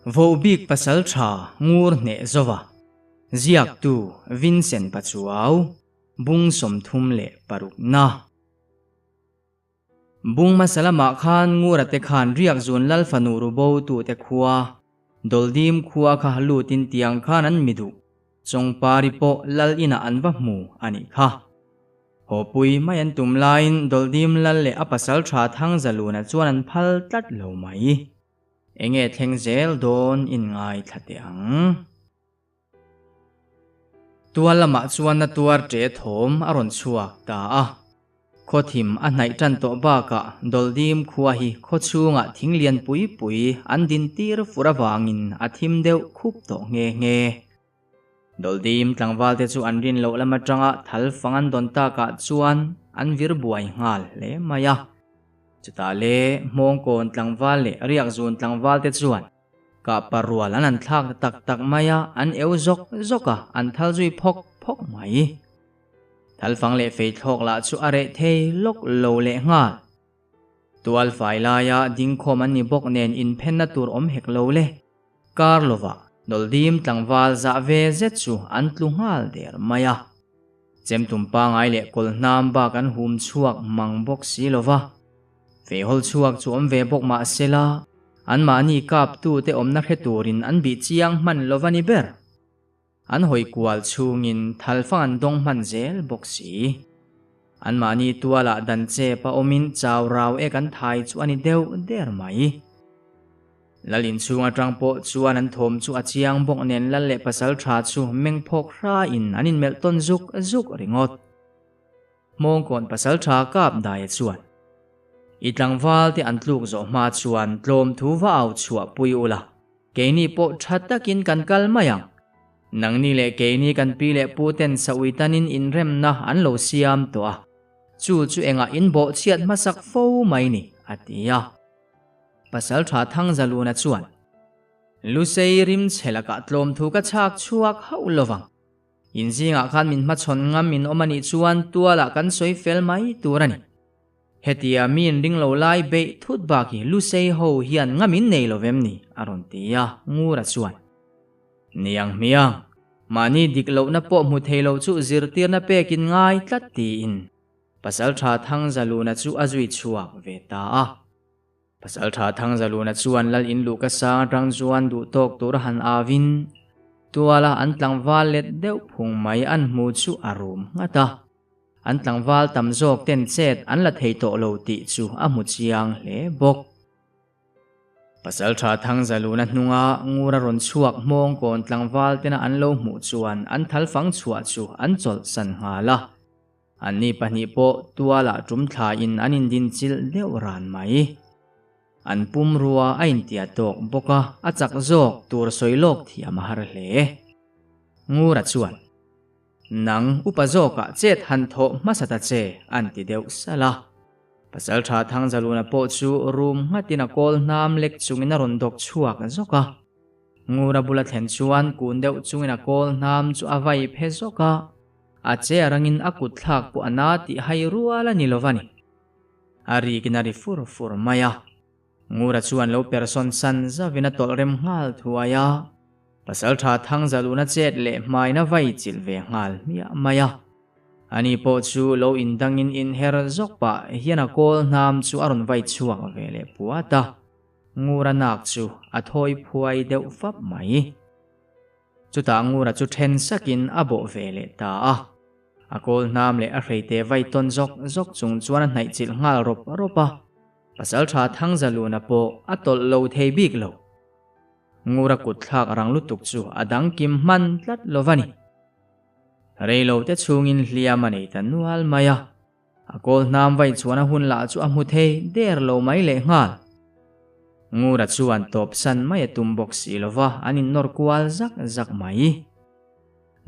Vohbik Pasaltha Ngur Hneh Zova, Ziaktu Vincent Pachuau, Bung 36 na. Bung hmasa lamah khan Ngura te khan Riakzun Lal fanu rubo tute khua, Dawldim khua kha lutin tiang khan an mi duh. Chawngpari pawh Lal inah an va hmu a nih kha. Hawpui mai an tum laiin Dawldim Lal leh a pasal tha Thangzaluna chuan an phal tlat lo mai. Enge thleng zel dawn in ngaithla teh ang. Tual lamah chuan na tuar ṭe thawm a rawn chhuak ta a. Khaw thim a hnaih ṭan tawh bakah Dawldim khua hi khaw chhungah thing lian pui pui an din tir fur avangin a thim deuh khup tawh nghe nghe. Dawldim tlangvalte chu an rin loh lam aṭanga thal fang an dawn takah chuan an vir buai nghal hle mai a. Chutah le Hmawngkawn tlangval leh Riakzun tlangvalte chuan Kahpa rual an han thlak ta tak tak mai a, an eu zawk zawk a, an thal zui phawk phawk mai. Thalfang leh feithlawk lah chu a reh thei lawk lo leh nghal. Tual fai laia dingkhawm an ni bawk nen inphenna tur awm hek lo le. Kar lovah Dawldim tlangval zah ve zet chu an tlu nghal der mai a. Chemtum pangai leh kawlhnam bak an hum chhuak mang bawk si lova. Feihawl chhuak chu awm ve bawk mah sela, anmahni kaptute awmna hre turin an bih chiang hman lo va ni ber. An hawi kual chhungin thalfang an dawng hman zel bawk si. Anmahni tualah dan chep a awmin chau rau ek an thai chu a ni deuh der mai. Lal inchhung atang pawh chuan an thawm chu a chiang bawk nen lal leh pasal tha chu meng phawk hrain an inmelh tawn zuk zuk ringawt. Hmawngkawn pasal tha kap daia chuan, I tlangval te an tluk zawh hma chuan tlawm thu va au chhuah pui ula, keini pawh tha takin kan kal mai ang. Nangni leh keini kan pi leh pu ten saui tanin inremna an lo siam tawh a, chu chu engah in bawhchhiat hmasak fo mai ni, a ti a. Pasal tha Thangzaluna chuan, Lusei rimchhe lakah tlawm thu ka chhak chhuak hauh lovang. In zingah khan min hmachhawn ngam in awm a nih chuan tualah kan sawi fel mai tur a ni. Hetia mi in ring lo lai beih thut bak hi Lusei ho hian ngam in nei lo vem ni? a rawn ti a, Ngura chuan. Niang hmiang, mahni dik lohna pawh hmu thei lo chu zirtirna pek in ngai tlat tiin Pasaltha Thangzaluna chu a zui chhuak ve ta a. Pasalṭha Thangzaluna chuan Lal in luh ka sang atang chuan duh tawk tur a han avin tuala an tlangval let deuh phung mai an hmu chu a rum nghat a. An tlangval tam zawk ten chet an la thei tawh lo tih chu a hmu chiang hle bawk. Pasalṭha Thangzaluna hnunga Ngura rawn chhuak hmawngkawn tlangval tena an lo hmuh chuan an thalfang chhuah chu an chawlhsan nghal a. Anni pahnih pawh tualah tum thlain an indinchilh deuh ran mai. An pumrua a intia tawk bawk a, a chak zawk tur sawi lawk thiam a har hle. Ngura chuan, Nang upa zawkah chet han thawh hmasa ta che, an ti deuh salh a. Pasalṭha Thangzaluna pawh chu rum nghatin a kawl hnam lek chungin a rawn dawk chhuak zawk a. Ngura bula thlen chuan kun deuh chungin a kawl hnam chu a vai phe zawk a. A che a rangin a kut thlak pawh a na tih hai rual a ni lo va ni. A rikin a ri fur fur mai a. Ngura chuan lo persawn san zavin a tawlh rem nghal thuai a. Pasaltha Thangzaluna chet leh hmain a vai chilh ve nghal hmiah mai a. Ani pawh chu lo indangin inher zawk pah hian a kawl hnam chu a rawn vai chhuak ve leh puat a. Ngura nak chu a thawi phuai deuh fap mai. Chutah Ngura chu then sakin a bawh ve leh ta a. A kawl hnam leh a hreite vai tawn zawk zawk chung chuan a hnaih chilh nghal rawp rawp a. Pasaltha Thangzaluna pawh a tawlh lo thei bik lo. Ngura kut thlak rang lutuk chu a dang kim hman tlat lo va ni. Reilo te chhungin hliam a nei ta nual mai a. A kawl hnam vai chuan a hun lah chu a hmu thei der lo mai leh nghal. Ngura chuan tawp san mai a tum bawk si lo va, an innawr kual zak zak mai.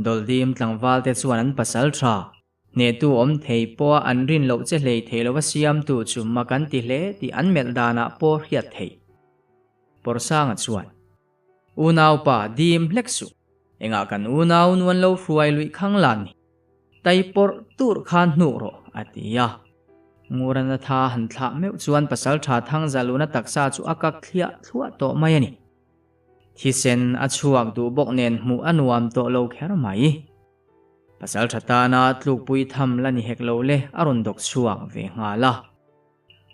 Dawlhdim tlangval te chuan an pasal tha, hnehtu awm thei pawha an rin loh che hlei thei lova siamtu chu mak an ti hle tih an melh danah pawh hriat theih. Pawrsanga chuan, Unaupa dim hlek suh, engah kan unau nuan lo hruai luih khang lan ni? Tai pawrh tur khan hnuh rawh, a ti a. Ngurana tha han thlah meuh chuan Pasaltha Thangzaluna taksa chu a kak thliah thluah tawh mai a ni. Thisen a chhuak duh bawk nen hmuh a nuam tawh lo kher mai. Pasalṭha tana tlukpui tham la ni hek lo le a rawn dawk chhuak ve nghal a.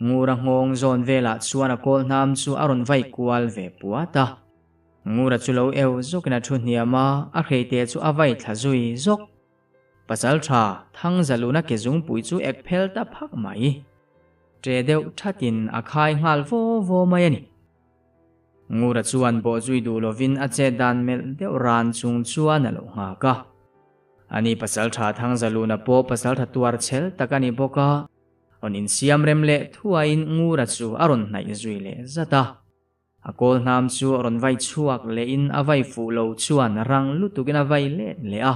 Ngura nghawng zawn velah chuan a kawl hnam chu a rawn vai kual ve puat a. Ngura chu lo eu zawkin a thu hniam a, a hreite chu a vai thla zui zawk. Pasalṭha Thangzaluna ke zungpui chu ek phel ta phak mai. Ṭe deuh ṭhatin a khai nghal vaw vaw mai a ni. Ngura chuan bawhzui duh lovin a chet dan melh deuh ran chung chuan a lo nghak a. Ani pasalṭha Thangzaluna pawh pasalṭha tuar chhel tak a ni bawk a, rawn insiam rem leh thuaiin Ngura chu a rawn hnaih zui leh zat a. A kawl hnam chu a rawn vai chhuak lehin a vai fuh lo chuan rang lutukin a vai let leh a.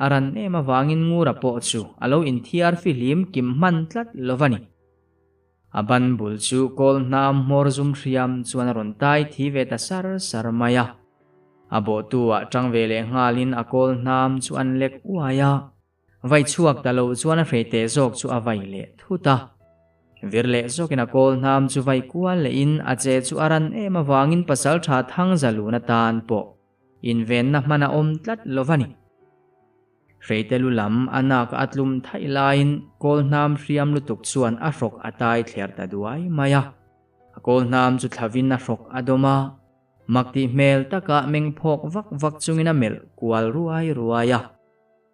A ran em avangin Ngura pawh chu a lo inthiar fihlim kim hman tlat lo va ni. A ban bul chu kawl hnam hmawr zum hriam chuan a rawn tai thi ve ta sar sar mai a. A bawhtu ah tang ve leh nghalin a kawl hnam chu an lek uai a. Vai chhuak ta lo chuan a hreite zawk chu a vai leh thut a. Vir leh zawkin a kawl hnam chu vai kual lehin a che chu a ran em avangin pasaltha Thangzalun atan pawh invenna hman a awm tlat lo va ni. Hreite lu lam a nak a tlum thaih laiin kawl hnam hriam lutuk chuan a hrawk a tai thler ta duai mai a. A kawl hnam chu thlavin a hrawk a dawm a. Mak tih hmel taka meng phawk vak vak chungin a melh kual ruai ruai a.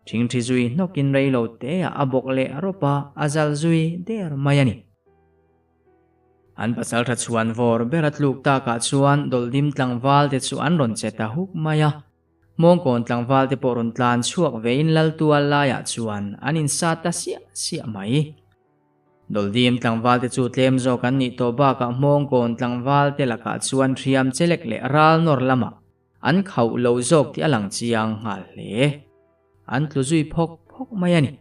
Thingthi zui hnawkin rei lo te ah a bawk leh rawp a, a zal zui der mai a ni. An pasaltha chhuan vawr ber a tluk takah chuan Dawlhdim tlangval te chu an rawn che ta huk mai a. Hmawngkawn tlangval te pawh rawn tlan chhuak vein Laltual laiah chuan an insat ta siah siah mai. Dawlhdim tlangval te chu tlem zawk an nih tawh bakah Hmawngkawn tlangval te lakah chuan hriam chelek leh ral nawr lamah An khauh lo zawk tih a lang chiang nghal hle. An tlu zui phawk phawk mai a ni.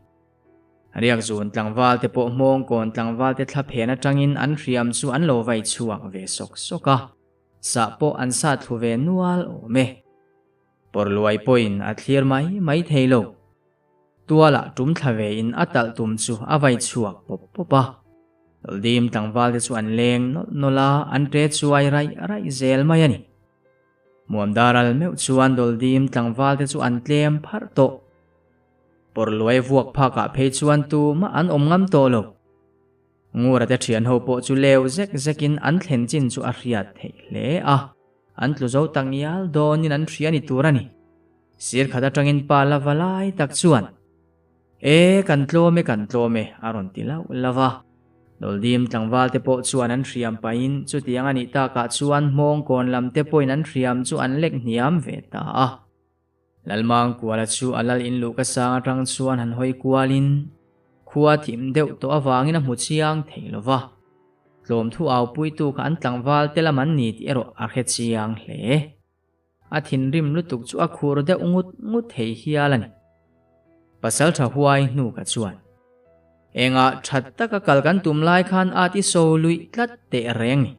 Riakzun tlangval te pawh hmawngkawn tlangval te thla phen atangin an hriam chu an lo vai chhuak ve sawk sawk a, sah pawh an sah thlu ve nual awm e. Pawrluai pawhin a thlir mai mai thei lo. Tualah tum thla ve in a talh tum chu a vai chhuak pawp pawp a. Lawldim tlangval te chu an leng nawlh nawlh a, an ṭe chuai raih raih zel mai a ni. Muamdaral meuh chuan Dawldim tlangval te chu an tlem pharh tawh. Pawrluai vuak phakah phei chuan tumah an awm ngam tawh lo. Ngura te thian ho pawh chu leu zek zekin an thlen chin chu a hriat theih hle a, an tlu zo tak ngial dawnin an hria ni tur a ni. Sir khat atangin pa la va lai tak chuan. E, kan tlawm e, kan tlawm e, a rawn ti lauh lauh a. Dawldim tlangval te pawh chuan an hriam pahin chutiang a nih takah chuan hmawngkawn lam te pawhin an hriam chu an lek hniam ve ta a. Lalmangkuala chu a lal in luhka sang atang chuan han hawi kualin khua thim deuh tawh avangin a hmu chiang thei lo va. Tlawm thu au puitu kha an tlangval te lam an ni tih erawh a hre chiang hle. A thinrim lutuk chu a khur deuh ngut ngut thei hial a ni. Pasaltha huai hnu ka chuan. Engah that taka kal kan tum lai khan a ti so luih tlat teh reng ni.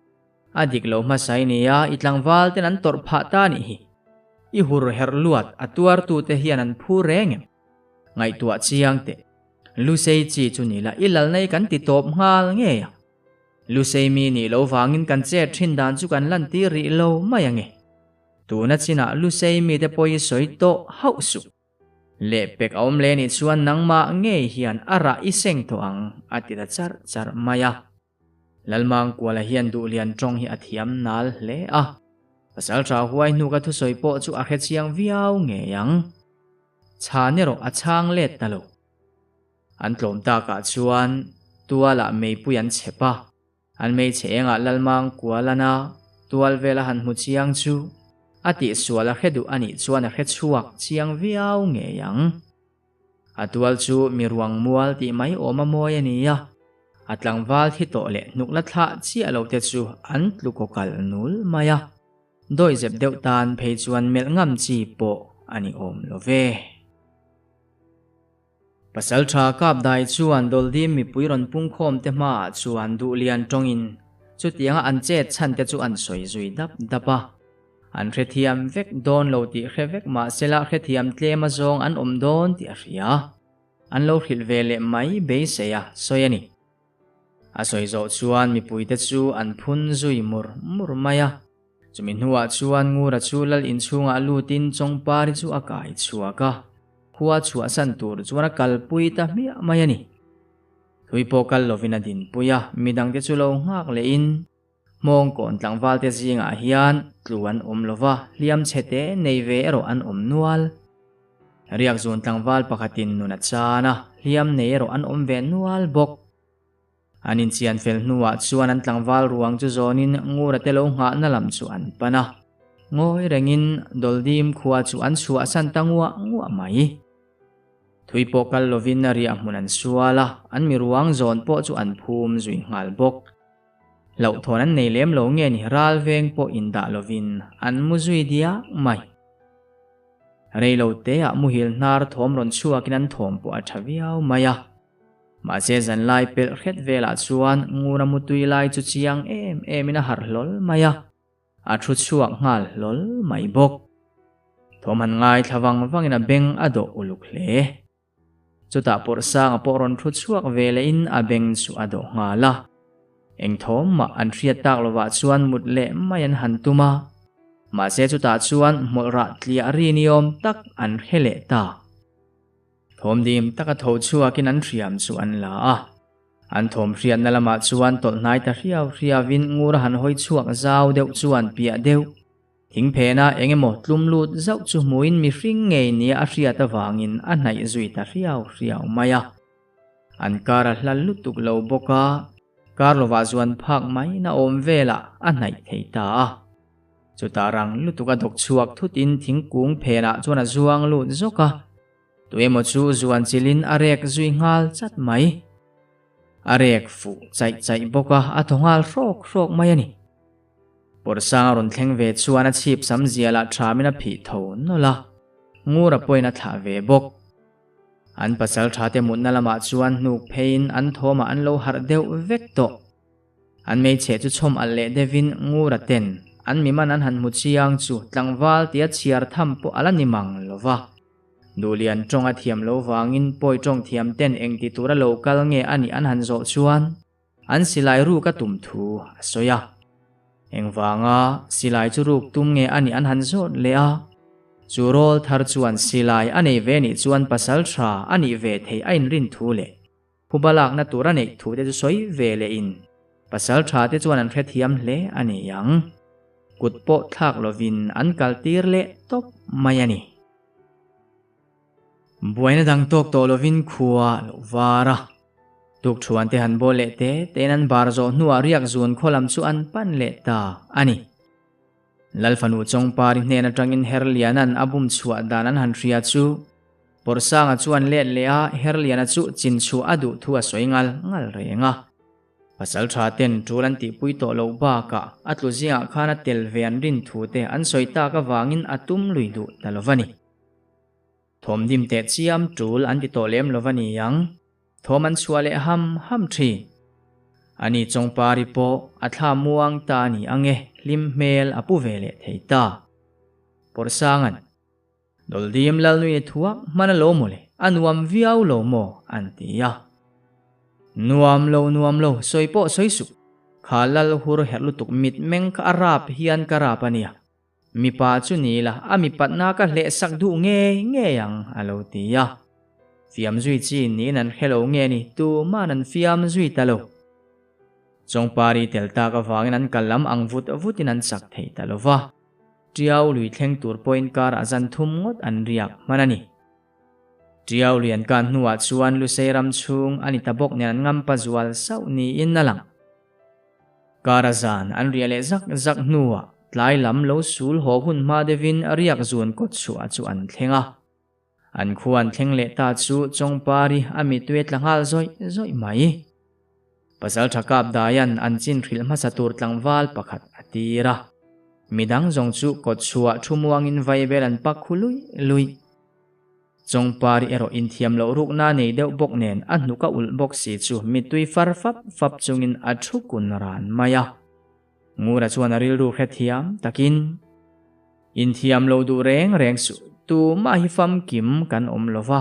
A dik lo hmasa i nia, i tlangval ten an tawrh phah ta nih hi. I hur herh luat a tuartute hian an phu reng em? Ngaihtuah chiang teh. Lusei chi chu ni la i lalna i kan ti tawp nghal ngei ang. Lusei mi nih lo vangin kan chet thin dan chu kan lantir rih lo mai ange. Tuna chinah Lusei mite pawh i sawi tawh hauh suh. Lehpek a awm leh nih chuan nangmah ngei hian a rah i seng tawh ang, a ti ta charh charh mai a. Lalmangkuala hian Duhlian tawng hi a thiam nal hle a. Pasaltha huai hnu ka thusawi pawh chu a hrechiang viau ngei ang. Chhan erawh a chhang let ta lo. An tlawm takah chuan tualah meipui an chhep a, an hmeichhe engah Lalmang kualana tual vela han hmu chiang chu a tihsual a hre duh a nih chuan a hre chhuak chiang viau ngei ang. A tual chu mi ruang mual tih mai awm a mawi a ni a, a tlangval thi tawh leh hnuk la thlah chiah lo te chu an tlu kaw kal nul mai a, dawihzep deuh tan phei chuan melh ngam chi pawh a ni awm lo ve. Pasalṭha Kapdai chuan Dawldim mipui rawn pungkhawm te hmaah chuan Duhlian ṭawngin chutianga an chet chhan te chu an sawi zui dap dap a. An hrethiam vek dawn lo tih hre vek mahsela hrethiam tlem azawng an awm dawn tih a hria. An lo hrilh ve leh mai beisei a sawi a ni. A sawi zawh chuan mipuite chu an phun zui mur mur mai a. Chumi hnuah chuan Ngura chu lal inchhungah lutin Chawngpari chu a kai chhuak a, khua chhuahsan tur chuan a kalpui ta hmiah mai a ni. Thui pawh kal lovin a dinpui a, midangte chu lo nghak lehin Hmawngkawn tlangvalte zingah hian tlu an awm lo va, hliam chhe te nei ve erawh an awm nual. Riakzun tlangval pakhatin nun a chan a, hliam nei erawh an awm ve nual bawk. An inchian fel hnuah chuan an tlangval ruang chu zawnin Ngura te lo nghahna lam chu an pan a. Ngawi rengin Dawldim khua chu an chhuahsan ta nguah nguah mai. Thui pawh kal lovin riah hmun an sual a, an mi ruang zawn pawh chu an phum zui nghal bawk. Hlauhthawn an nei lem lo nge ni ral veng pawh indah lovin an mu zui diak mai. Rei lo teah muhil hnar thawm rawn chhuakin an thawm pawh a tha viau mai a. Mahse zanlai pelh hret velah chuan Ngura mutui lai chu chiang em emin a harh hlawl mai a. A thu chhuak nghal hlawl mai bawk. Thawm han ngaithla vang vangin a beng a dawh uluk hle. Chutah Pawrhsanga pawh rawn thu chhuak ve lehin a beng chu a dawh nghal a. Eng thawm mah an hriat tak lovah chuan mut leh mai an han tum a. Mahse chutah chuan hmawlh rah tliah ri ni awm tak an hre leh ta. Thawm dim taka tho chhuakin an hriam chu an la a. An thawm hriatna lamah chuan tawlh hnai ta hriau hriauin ngur a han hawi chhuak zau deuh chuan piah deuh. Thing phena eng emaw tlum lut zauh chu hmuin mihring ngei nia a hriat avangin a hnaih zui ta hriau hriau mai a. An kar a hla lutuk lo bawk a, kar lovah zuan phak mai na awm velah a hnaih thei ta a. Chutah rang lutuk a dawk chhuak thutin thingkung phenah chuan a zuang lut zawk a. Tuemaw chu zuan chilhin a rek zui nghal chat mai. A rek fuh chaih chaih bawk a, a thaw nghal hrawk hrawk mai a ni. Pawrhsang a rawn thleng ve chuan a chhip sam zialah thamin a phih tho nawlh a, Ngura pawhin a thlah ve bawk. An pasal thate mutna lamah chuan hnuk pheiin an thawmah an lo harh deuh vek tawh. An hmeichhe chu chhawm alh leh deuhin Ngura ten an miman an han hmu chiang chu tlangval tia chhiar tham pawh a la ni mang lo va. Duhlian tawng a thiam lo vangin pawi tawng thiam ten engti tura lo kal nge a nih an han zawh chuan an silai ruk a tum thu a sawi a. Engvanga silai chu ruk tum nge a nih an han zawt leh a. Chu rawl thar chuan silai a nei ve nih chuan pasal tha a nih ve theih a inrin thu leh Phuba lakna tur a neih thu te chu sawi ve leh in pasal tha te chuan an hrethiam hle a ni ang. Kut pawh thlak lovin an kal tir leh tawp mai a ni. Buaina dang tawk tawh lovin khua a lo var a. Tukthuan te han bawl leh te tein an bar zawh hnuah riak zun khaw lam chu an pan leh ta a ni. Lalfanu Chawngpari hnen atangin Herliana'n a bum chhuah dan an han hria chu Pawrhsanga chuan let leh a Herliana chu chin chhuah a duh thu a sawi ngal ngal reng a. Pasal tha ten tul an tihpui tawh loh bakah a tlu zingah khan a tel ve an rin thu te an sawi tak avangin a tum lui duh ta lo va ni. Thawm dim teh chiam tul an ti tawh lem lo va ni ang. Thawm an chhuah leh ham ham thin. Ani Chawngpari pawh a thla muang ta a ni ang e, hlim hmel a pu ve leh thei ta. Pawrhsanga'n, Dawldim Lalnui ni thuak hman a lo maw le, a nuam viau lo maw? an ti a. Nuam lo, nuam lo, sawi pawh sawi suh. Kha lal hur herh lutuk mitmeng kha a rap hian ka rap a nia. Mipa chu ni la, a mipatna ka hleh sak duh ngei ngei ang, a lo ti a. Fiam zui chi niin an hre lo nge ni, tuman an fiam zui ta lo. Chawngpari tel tak avangin an kal lam ang vut vutin an chak thei ta lo va. Tiau lui thleng tur pawhin karah zan thum ngawt an riak hman a ni. Tiau lui an kan hnuah chuan Lusei ram chhung a ni ta bawk nen an ngampa zual sauh niin a lang. Kara zan an riah leh zak zak hnuah tlai lam lo sul haw hun hma deuhin riak zun kawt chhuah chu an thleng a. An khua an thleng leh ta chu Chawngpari a mittui a tla nghal zawih zawih mai. Pasal tha kap daian an chin hrilh hmasa tur tlangval pakhat a tir a. Midang zawng chu kawt chhuah thu muangin vaibel an pak khu luih luih. Chawngpari erawh inthiam loh rukna nei deuh bawk nen a hnuk a ulh bawk si chu mittui far fap fap chungin a thu kun ran mai a. Ngura chuan a rilru hrethiam takin, Inthiam lo duh reng reng suh, tumah hi famkim kan awm lo va.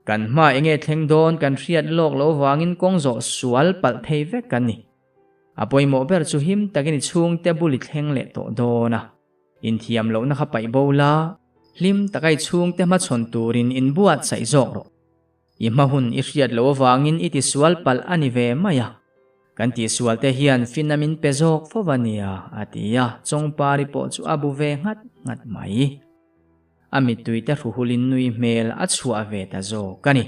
Kan hma enge thleng dawn kan hriat lawk lo vangin kawng zawh sual palh thei vek kan ni. A pawimawh ber chu him takin i chhungte bul i thleng leh tawh dawn a. Inthiam lohna kha paih bo la, hlim taka i chhungte hmachhawn turin inbuatsaih zawk rawh. I hma hun i hriat loh avangin i tisual palh a ni ve mai a. Kan tihsualte hian fin a min pe zawk fo va nia, a ti a, Chawngpari pawh chu a bu ve nghat nghat mai. A mittuite hruhulin nui hmel a chhuah ve ta zawk a ni.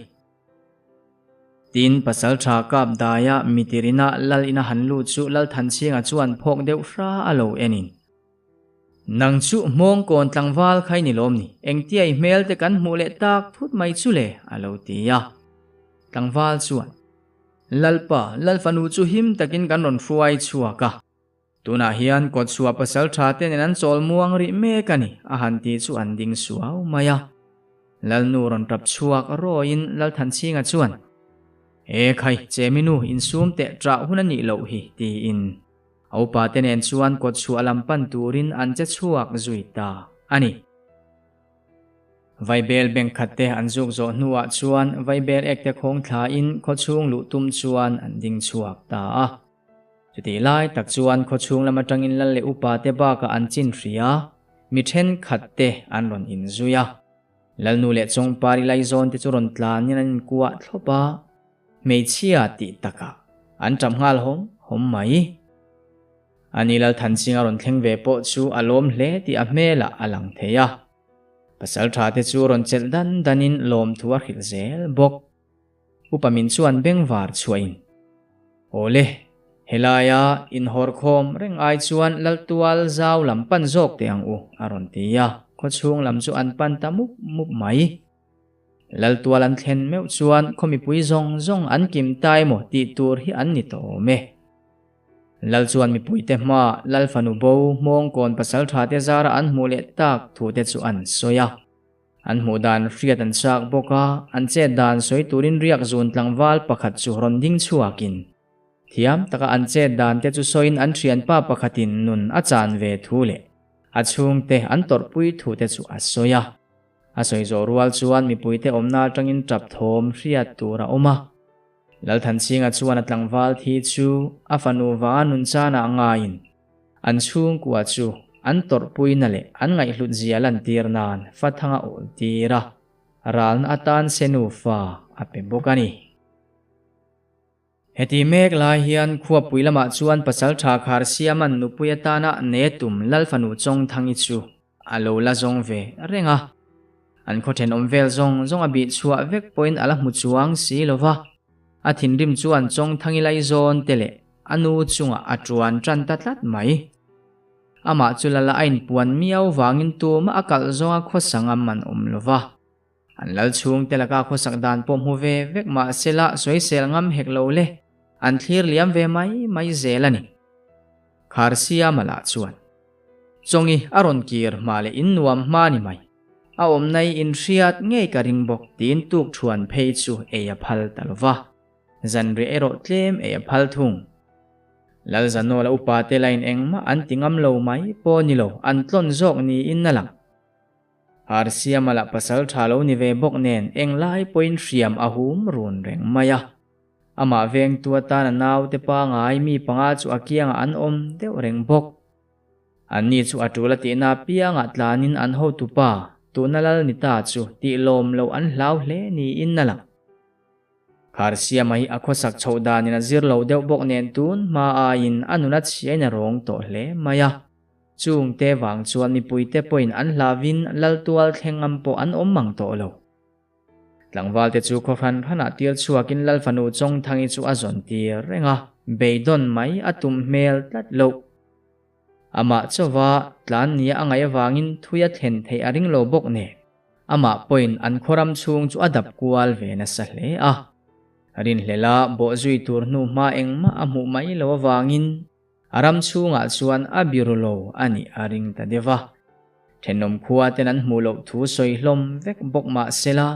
Tin, Pasalṭha kap daia mitirina lal ina han lut chu Lalthanchhinga chuan phawk deuh hra a lo enin. Nang chu hmawngkawn tlangval kha i ni lawm ni? Engtia i hmel te kan hmuh leh tak thut mai chu le? a lo ti a. Tlangval chuan, Lalpa, Lalfanu chu him takin kan rawn hruai chhuak a. Tunah hian kawtchhuah pasalṭha te nen an chawl muang rih mek a ni, a han ti chu an ding suau mai a. Lalnu rawn tap chhuak rawiin Lalthanchhinga chuan, E khai, Cheminu, insum teh ṭah hun a nih loh hi, tiin. A upate nen chuan kawtchhuah lam pan turin an che chhuak zui ta a ni. Vaibel bank khat te an zuk zawh hnuah chuan vaibel ek te khawng thlain khawchhung luh tum chuan an ding chhuak ta a. Chutih lai tak chuan khawchhung lam atangin lal leh upate bakah an chin hria, mi thenkhat te an rawn inzui a. Lalnu leh Chawngpari laizawn te chu rawn tlanin an inkuah thlawp a. Hmeichhia tih takah an ṭap nghal hawm hawm mai. Ani Lalthanching a rawn thleng ve pawh chu a lawm hle tih a hmelah a lang thei a. Pasalṭha te chu rawn chelh dan danin lawmthu a hrilh zel bawk. Upa min chuan bengvar chhuahin, Awle, helaia inhawrkhawm reng ai chuan Laltual zau lam pan zawk teh ang u, a rawn ti a, khawchhung lam chu an pan ta mup mup mai. Laltual an thlen meuh chuan khaw mipui zawng zawng an kim ta emaw tih tur hi an ni tawh awm e. Lal chuan mipuite hmaa Lal fanu bo hmawngkawn pasaltha te zara an hmuh leh tak thu te chu an sawi a. An hmuh dan hriat an chak bawk a, an chet dan sawi turin riak zun tlangval pakhat chu rawn ding chhuakin thiam taka an chet dan te chu sawiin an thianpa pakhatin nun a chan ve thu leh a chhungte an tawrhpui thu te chu a sawi a. A sawi zawh rual chuan mipuite awmna atangin tap thawm hriat tur a awm a. Lalthanchhinga chuan a tlangval thi chu a fanu vanga nunchana ngaiin an chhungkua chu an tawrhpuina leh an ngaihhlut zia lantir nan fathang a awl tir a, ralna atan senu fa a pe bawk a ni. Heti mek lai hian khuapui lamah chuan Pasalṭha Kharsiaman nupui atana Netum Lalfanu Chawngthangi chu a lo la zawng ve reng a. An khaw ṭhenawm vel zawng zawng a bih chhuah vek pawhin a la hmu chuang si lo va. A thinrim chuan Chawngthangi laizawn te leh a nu chungah a ṭuan ṭan ta tlat mai. Amah chu lala a inpuan miau vangin tumah a kalh zawnga khawsa ngam an awm lo va. An lal chhungte laka khawsak dan pawh hmu ve vek mah sela sawisel ngam hek lo le, an thlir liam ve mai mai zel a ni. Kharsiama lah chuan, Chawngi a rawn kir hma leh in nuam hma ni mai, a awmna i inhriat ngei ka ring bawk tiin tuk thuan phei chu ei a phal ta lo va, zanriah erawh tlem ei a phal thung. Lalzanawla upate lain engmah an ti ngam lo mai pawh ni lo, an tlawn zawk niin a lang. Harsiama lah pasal tha lo ni ve bawk nen englai pawhin hriam a hum run reng mai a. Amah vengtu atan a naute pangai mi panga chu a kiangah an awm deuh reng bawk. Anni chu a tul a tihna apiangah tlanin an hotupa, tuna lal ni ta chu tih lawm loh an hlau hle niin a lang. Kharsiama hi a khawsak chhoh danin a zir lo deuh bawk nen tun hma aiin a nun a chhiain a rawng tawh hle mai a. Chungte vang chuan mipuite pawhin an hlavin Laltual thleng ngam pawh an awm mang tawh lo. Tlangvalte chu khaw hran hranah tir chhuakin Lalfanu Chawngthangi chu a zawn tir reng a, beidawn mai a tum hmel tlat loh. Amah chauva tlan nia a ngaih avangin thui a thlen theih a ring lo bawk nen. Amah pawhin an khawram chhung chu a dap kual ve nasa hle a. Rinhlela bawhzui tur hnu hma engmah a hmuh mai lo avangin A ram chhungah chuan a biru lo a nih a ring ta deuh a. Thenawm khua ten an hmuh loh thu sawi hlawm vek bawk mah sela,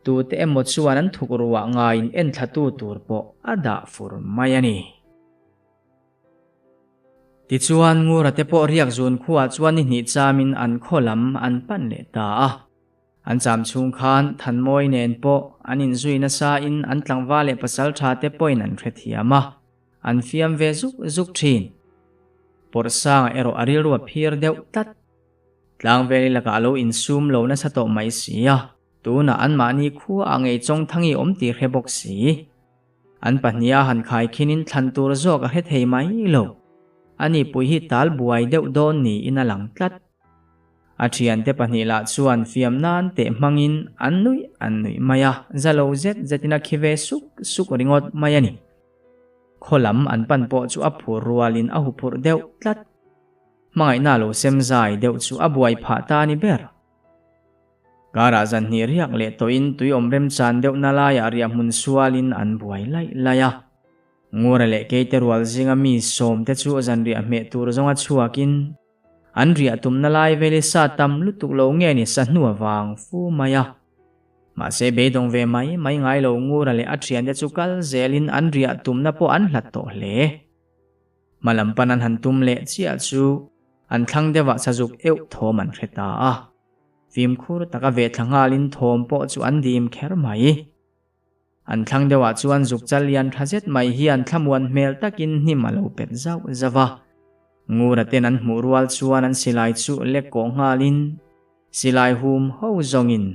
tute emaw chuan an thuk ruah ngaiin enthlatu tur pawh a dah fur mai a ni. Tichuan, Ngura te pawh riak zun khuaah chuan ni hnih chamin an khaw lam an pan leh ta a. An cham chhung khan Thanmawi nen pawh an inzui nasain an tlangval leh pasaltha te pawhin an hrethiam a. an fiam ve zuk zuk thin. Pawrhsanga erawh a rilru a phir deuh tlat. Tlangveli lakah a lo insum lo nasa tawh mai si a, tunah anmahni khua ah ngei Chawngthangi awm tih hre bawk si. An pahniha han khaikhinin thlan tur zawk a hre thei mai lo. Ani pui hi tal buai deuh dawn niin a lang tlat. A thiante pahnih lah chuan fiam nan teh hmangin an nuih an nuih mai a, za lo zet zetin a khi ve suk suk ringawt mai a ni. Khaw lam an pan pawh chu a phur rualin a huphurh deuh tlat. Hmangaihna lo sem zai deuh chu a buai phah ta a ni ber. Karah zan hnih riak leh tawhin tui awm remchan deuhna laiah riahhmun sualin an buai laih laih a. Ngura leh Keite rual zinga mi sawmte chu zanriah hmeh tur zawnga chhuakin an riah tumna lai vel hi sa tam lutuk lo nge ni sa hnu avang fu mai a. Mahse beidawng ve mai mai ngai lo Ngura leh a thiante chu kal zelin an riah tumna pawh an hlat tawh hle. Hma lam pan an han tum leh chiah chu an thlang deuhah sazuk euh thawm an hre ta a. Fimkhur taka ve thla nghalin thawm pawh chu an dim kher mai. An thlang deuhah chuan zuk chal lian tha zet mai hian thlamuan hmel takin hnim a lo pet zauh zauh a. Ngura ten an hmuh rual chuan an silai chu lek kawh nghalin silai hum ho zawngin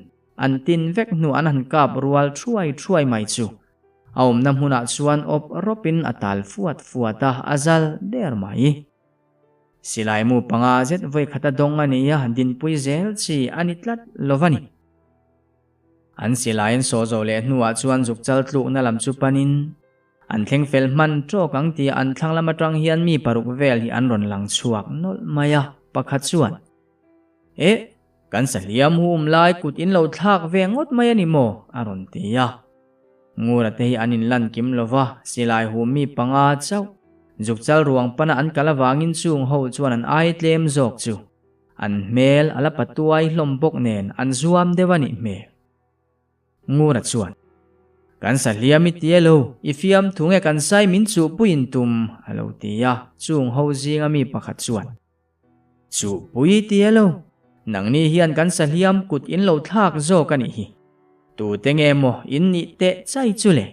an tin vek hnu an han kap rual thuai thuai mai chu a awmna hmunah chuan awp rawpin a tal fuat fuat a, a zal der mai. Silai mu panga zet vawi khata dawng a ni a, dinpui zel chi a ni tlat lo va ni. An silai an sawh zawh leh hnuah chuan zuk chal tlukna lam chu panin an thleng fel hman tawk ang tih an thlang lam atang hian mi paruk vel hi an rawn lang chhuak nawlh mai a, pakhat chuan, Eh, kan sahliam hum lai kut in lo thlak ve ngawt mai a ni maw? a rawn ti a. Ngura te hi an inlan kim lo va, silai hum mi panga chauh zuk chal ruang pana an kal avangin chung ho chuan an ai tlem zawk chu an hmel a la patuai hlawm bawk nen an zuam deuh a nih hmel. Ngura chuan, Kan sahliam i ti e lo, i fiam thu nge kan sai min chuhpuiin tum a lo ti a, chung ho zinga mi pakhat chuan, Chuhpui i ti e lo, nangni hian kan sahliam kut in lo thlak zawk a nih hi. Tute nge maw in nih teh chai chu le?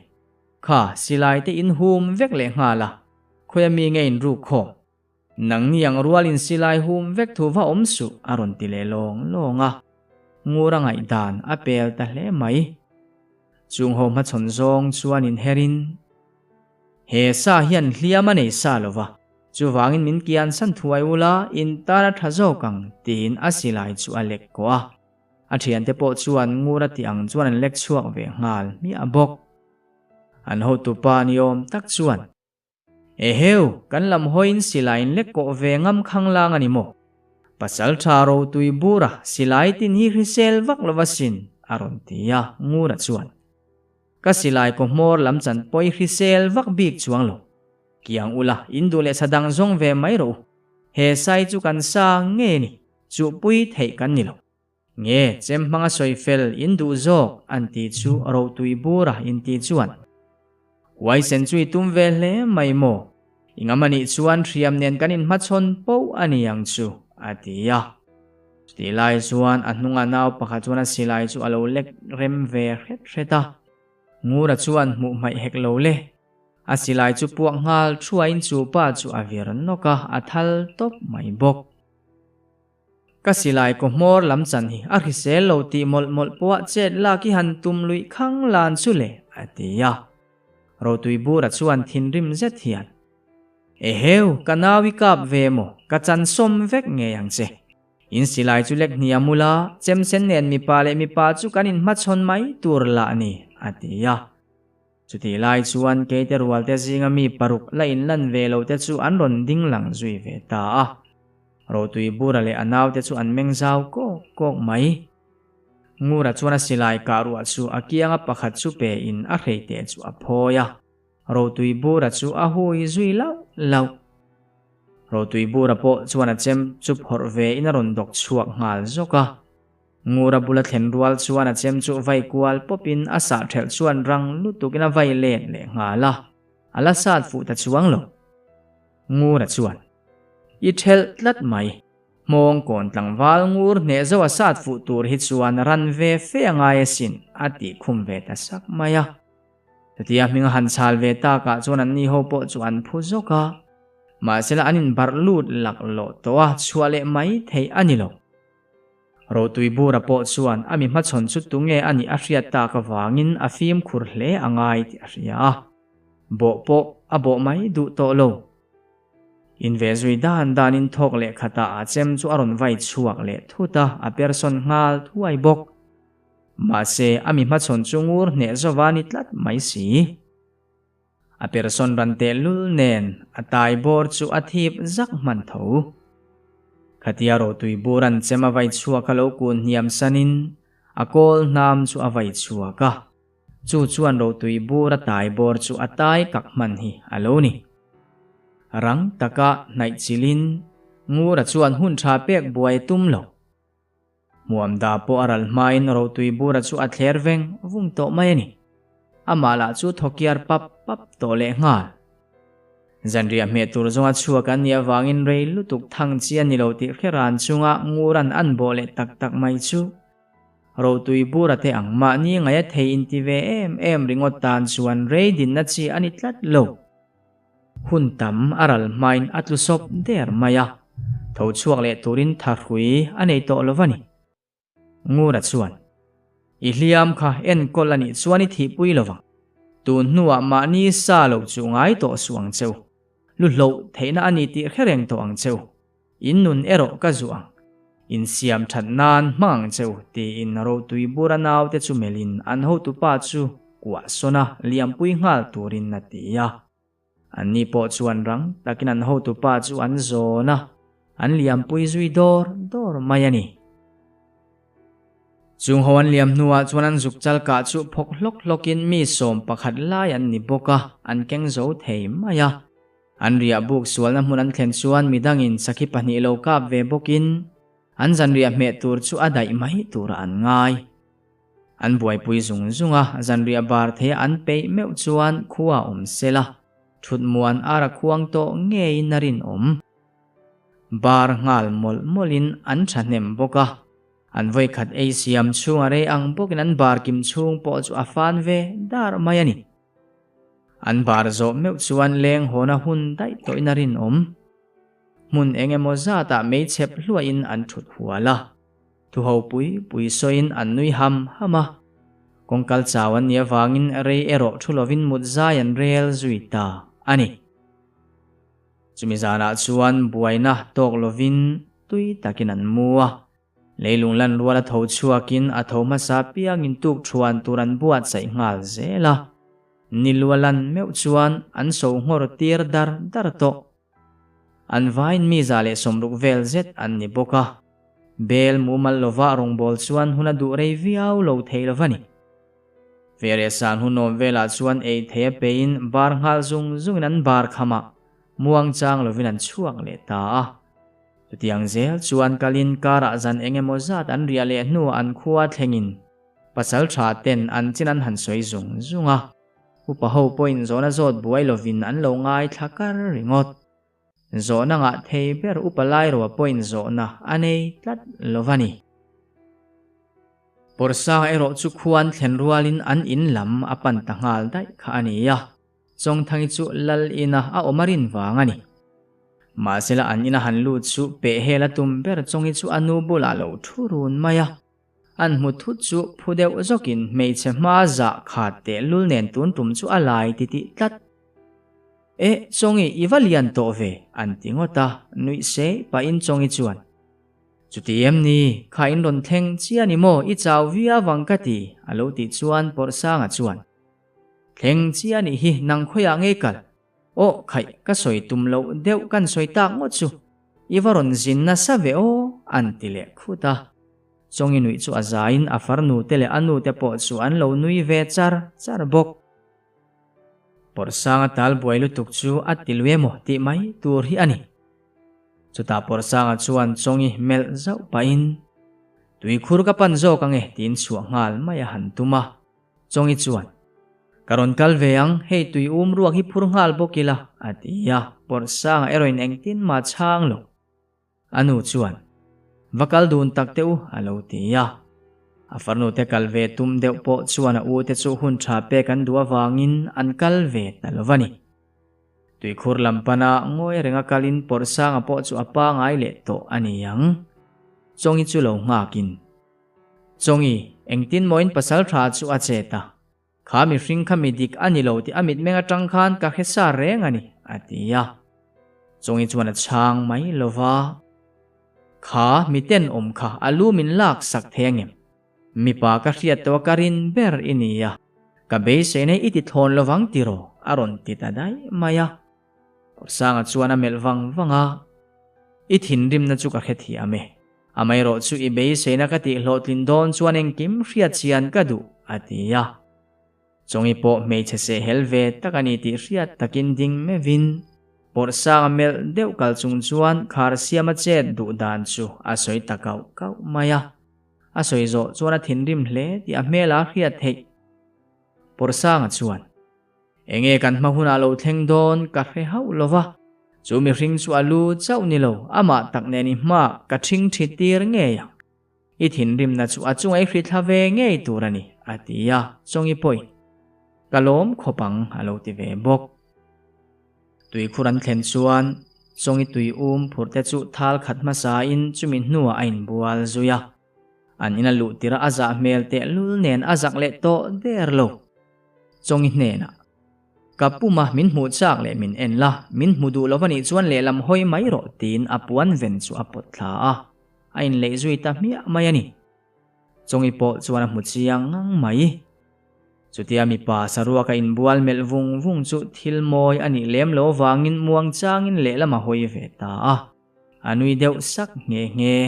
Kha silai te in hum vek leh nghal a, khawi a mi nge in ruk khawm? Nangni ang rualin silai hum vek thu va awm suh a rawn ti leh lawng lawng a, ngur a ngaihdan a pel ta hle mai. Chung ho hmachhawn zawng chuan inherin, He sa hian hliam a nei sa lo va, chuvangin min kian san thuai ula in tan a tha zawk ang tiin a silai chu a lek kawh a. A thiante pawh chuan ngur a tih ang chuan an lek chhuak ve nghal hmiah bawk. An hotupa ni awm tak chuan. Eheu, kan lam hawiin silaiin lek kawh ve ngam khanglang a ni maw? Pasal tha rotui bura silai tin hi hrisel vak lo va sin, a rawn ti a, Ngura chuan. Ka silai kaw hmawr lam chan pawh i hrisel vak bik chuang lo. Kiang ula, in duh leh sa dang zawng ve mai rawh u. He sai chu kan sa ngei a ni, chuhpui theih kan ni lo. Nge, chem hmanga sawi fel in duh zawk an ti chu rotui bura in ti chuan. Huaisen chu i tum ve hle mai maw? I ngam anih chuan hriam nen kan inhmachhawn poh a ni ang chu, a ti a. Chutih lai chuan a hnunga nau pakhat chuan a silai chu a lo lek rem ve hret hret a. Ngura chuan hmuh hmaih hek lo le. A silai chu puak nghal thuaiin chu pa chu a vir nawk a, a thal tawp mai bawk. Ka silai kaw hmawr lam chan hi a hrisel lo tih mawlh mawlh pawh chet lak i han tum luih khang lan chu le, a ti a. Rotui bura chuan thinrim zet hian, Eheu, ka nau i kap ve maw, ka chan sawm vek ngei ang che. In silai chu lek hniam ula, chemsen nen mipa leh mipa chu kan inhmachhawn mai tur lah ni, a ti a. Chutih lai chuan keite rualte zinga mi paruk la inlan ve lo te chu an rawn ding lang zui ve ta a. Rotui Bura leh a naute chu an meng zau kawk kawk mai. Ngura chuan a silai kah ruah chu a kianga pakhat chu pe in a hreite chu a phawi a. Rotui Bura chu a hui zui lauh lauh. Rotui Bura pawh chuan a chem chu phawrh ve in a rawn dawk chhuak nghal zawk a. Ngura bula thlen rual chuan a chem chu vai kual pawpin a sah ṭhelh chuan rang lutukin a vai let leh nghal a, a la sat fuh ta chuang lo. Ngura chuan, I ṭhelh tlat mai. Hmawng kawn tlangval ngur hneh zo a sat fuh tur hi chuan ran ve fe a ngai asin, a tih khum ve ta sak mai a. Chutia hming a han chhal ve takah chuan anni ho pawh chu an phu zawk a, mahsela an inbarh lut laklawh tawh a, chhuah leh mai theih a ni lo. Rotui bura pawh chuan a mi hmachhawn chu tunge a nih a hriat tak avangin a fimkhur hle a ngai tih a hria a, bawh pawh a bawh mai duh tawh lo. Inve zui dan danin thawk leh khatah a chem chu a rawn vai chhuak leh thut a, a persawn nghal thuai bawk. Mahse, a mi hmachhawn chu ngur hneh zova ni tlat mai si. A persawn ran tehlul nen a tai bawr chu a thip zak hman tho. Khatia rawhtui bur an chem a vai chhuak a lo kun hniam sanin a kawl hnam chu a vai chhuak a. Chu chuan rawhtui bur a tai bawr chu a tai kak hman hi a lo ni. Rang taka hnaih chilhin Ngura chuan hun tha pek buai tum lo. Hmuamda pawh a ral hmain rotui bura chu a thler veng vung tawh mai a ni. Amah lah chu thawkiar pap pap tawh leh nghal. Zanriah hmeh tur zawnga chhuak an nih avangin rei lutuk thang chi a ni lo tih hre ran chunga Nguran an bawh leh tak tak mai chu rotui bura te ang mahni ngaia thei inti ve em em ringawt tan chuan rei dinna chi a ni tlat lo. Hun tam a ral hmain a tlu sawp der mai a, tho chhuak leh turin thahrui a nei tawh lo va ni. Ngura chuan, I hliam kha enkawl a nih chuan i thihpui lo vang. Tun hnuah mahni sa lo chu ngai tawh suh ang che u. Lu hloh theihna a ni tih hre reng tawh ang che u. In nun erawh ka zuh ang. Insiam that nan hmang ang che u, tiin Rotui bura naute chu melhin an hotupa chu kuah sawn a, liampui nghal turin a ti a. Anni pawh chuan rang takin an hotupa chu an zawn a, an liampui zui dawr dawr mai a ni. Chung ho an liam hnuah chuan an zuk chal kah chu phawk hlawk hlawkin mi 11 lai an ni bawk a, an keng zo thei mai a. An riah buk sualna hmun an thlen chuan midangin sakhi pahnih lo kap ve bawkin an zanriah hmeh tur chu a daih mai turah an ngai. An buaipui zung zung a, zanriah bar theia an peih meuh chuan khua awm sela, thut muan ar a khuang tawh ngeiin a rinawm. Bar nghal mawlh mawlhin an thahnem bawk a, an vawikhat ei siam chhunga rei ang bawkin an bar kim chhung pawh chu a fan ve dar mai a ni. An bar zawh meuh chuan leng hawna hun daih tawhin a rinawm. Hmun eng emaw zatah meichhep hluahin an thut hual a, thuho pui pui sawiin an nui ham ham a. Kawngkal chau an nih avangin rei erawh thu lovin mut zai an rel zui ta a ni. Chumi zanah chuan buaina tawk lovin tui takin an mu a. Leilung lan rual a tho chhuakin a tho hmasa piangin tuk thuan tur an buatsaih nghal zel a. Ni lua lan meuh chuan an so nghawr tir dar dar tawh. An vain mi 160 vel zet an ni bawk a. Bel mumal lova rawngbâwl chuan hun a duh rei viau lo thei lo va ni. Veresan hunawm velah chuan ei thei a peiin bar nghal zung zungin an bar khamah muangchang lovin an chhuak leh ta a. Chutiang zel chuan kalin karah zan eng emaw zat an riah leh hnuah an khua thlengin pasal tha ten an chin an han sawi zung zung a, upa ho pawhin zawhna zawt buai lovin an lo ngaithla kar ringawt. Zawhna ngah thei ber upa Lairoa pawhin zawhna a nei tlat lo va ni. Pawrsanga erawh chu khuan thlen rualin an in lam a pan ta nghal daih kha a ni a. Chawngthangi chu lal ina a awm a rin vang a ni. Mahsela an ina han lut chu pehhel a tum ber Chawngi chu a nu bulah lo thu run mai a. An hmu thut chu phu deuh zawkin hmeichhe hma zah khat teh lul nen tun tum chu a lai ti tih tlat. Eh, Chawngi i va lian tawh ve, an ti ngawt a, nuih sei pahin Chawngi chuan. Chuti em ni, kha in rawn thleng chiah ni maw, i chau viau ang ka ti, a lo tih chuan Pawrhsanga chuan. Thleng chi a nih hi nang khawiah ngei kal? Aw khaih ka sawi tum loh deuh kan sawi tak ngawt chu i va rawn zin nasa ve aw an ti leh khut a. Chawngi nuih chu a zaiin a farnu te leh a nu te pawh chu an lo nui ve char char bawk. Pawrhsanga tal buai lutuk chu a ti lui emaw tih mai tur hi a ni. Chutah Pawrhsanga chuan Chawngi melh zauh pahin, Tuikhur ka pan zawk ange tiin chhuah nghal mai a han tum a. Chawngi chuan, Ka rawn kal ve ang, hei tui um ruak hi phur nghal bawk ila, a ti a, Pawrhsanga erawhin engtin mah chhang lo. A nu chuan, Va kal dun tak teh u, a lo ti a. A farnute kal ve tum deuh pawh chuan a ute chu hun tha pek an duh avangin an kal ve ta lo va ni. Tuikhur lam pana ngawi renga kalin Pawrhsanga pawh chu a pangai leh tawh a ni ang. Chawngi chu lo nghakin. Chawngi, engtin mawiin pasal tha chu a chet a? Kha mihring kha mi dik a ni lo tih a mitmeng atang khan ka hre sa reng a ni, a ti a. Chawngi chuan a chhang mai lo va. Kha mi tenawm kha a lu min lak sak thei angem? Mipa ka hriat tawh a ka rin ber i ni a, ka beiseina i ti thlawn lovang tiraw? a rawn ti ta daih mai a. Sanga chuan a melh vang vang a, I thinrimna chu ka hrethiam e. Amaherawh chu i beiseina ka tih hlawhtlin dawn chuan engkim hriat chian ka duh, a ti a. Chawngi pawh hmeichhe sehhel ve tak a ni tih hriat takin ding meuhin, Pawrhsanga melh deuh kal chung chuan khar siama chet duh dan chu a sawi ta kauh kauh mai a. A sawi zawh chuan a thinrim hle tih a hmel a hriat theih. Pawrhsanga chuan. Enge kan hma hunah lo thleng dawn ka hre hauh lo va, chu mihring chu a lu chauh ni lo, amah tak nen i hma ka ṭhing ṭhi tir ngei ang. I thinrimna chu a chunga i hri thla ve ngei tur a ni, a ti a, Chawngi pawhin ka lawm khawp ang a lo ti ve bawk. Tuikhur an thlen chuan Chawngi tui um phurh te chu thal khat hmasain chumi hnuah a inbual zui a, an ina luh tirh a zah hmel tehlul nen a zak leh tawh der lo. Chawngi hnenah, Ka puma min hmuh chak leh min en la, min hmu duh lo a nih chuan lehlam hawi mai rawh tiin a puan ven chu a pawt thla a, a inleih zui ta hmiah mai a ni. Chawngi pawh chuan a hmu chiang ngang mai. Chutia mipa saruaka inbual melh vung vung chu thil mawi a nih lem lo vangin muang changin lehlam a hawi ve ta a, a nui deuh sak nghe nghe.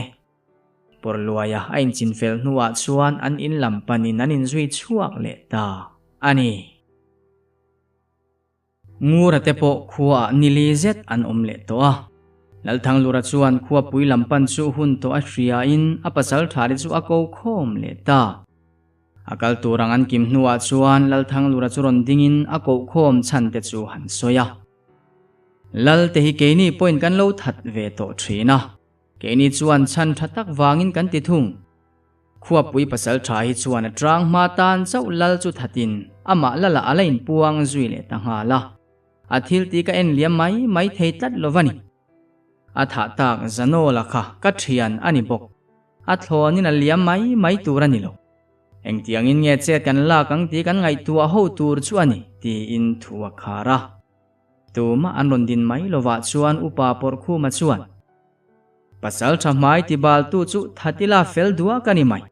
Pawrhluaia a inchinfel hnuah chuan an in lam panin an inzui chhuak leh ta a ni. Ngura te pawh khuaah nili zet an awm leh tawh a. Lalthanglura chuan khuapui lam pan chu hun tawh a hriain a pasal thari chu a ko khawm leh ta. A kal tur ang an kim hnuah chuan Lalthanglura chu rawn dingin a kohkhawm chhan te chu han sawi a. Lal te hi keini pawhin kan lo that ve tawh thin a. Keini chuan chhan tha tak vangin kan ti thung. Khuapui pasal tha hi chuan a tang hma tan chauh lal chu thatin amah lalah a la inpuang zui leh ta nghal a. A thil tih ka en liam mai mai thei tlat lo va ni. A thah tak Zanawla kha ka thian a ni bawk. A thlawnin a liam mai mai tur a ni lo. Engtiangin nge chet kan lak ang tih kan ngaihtuah ho tur chu a ni, tiin thu a khar a. Tumah an rawn din mai lovah chuan Upa Pawrhkhuma chuan, Pasal tha hmai ti baltu chu Thatila fel duah ka ni mai.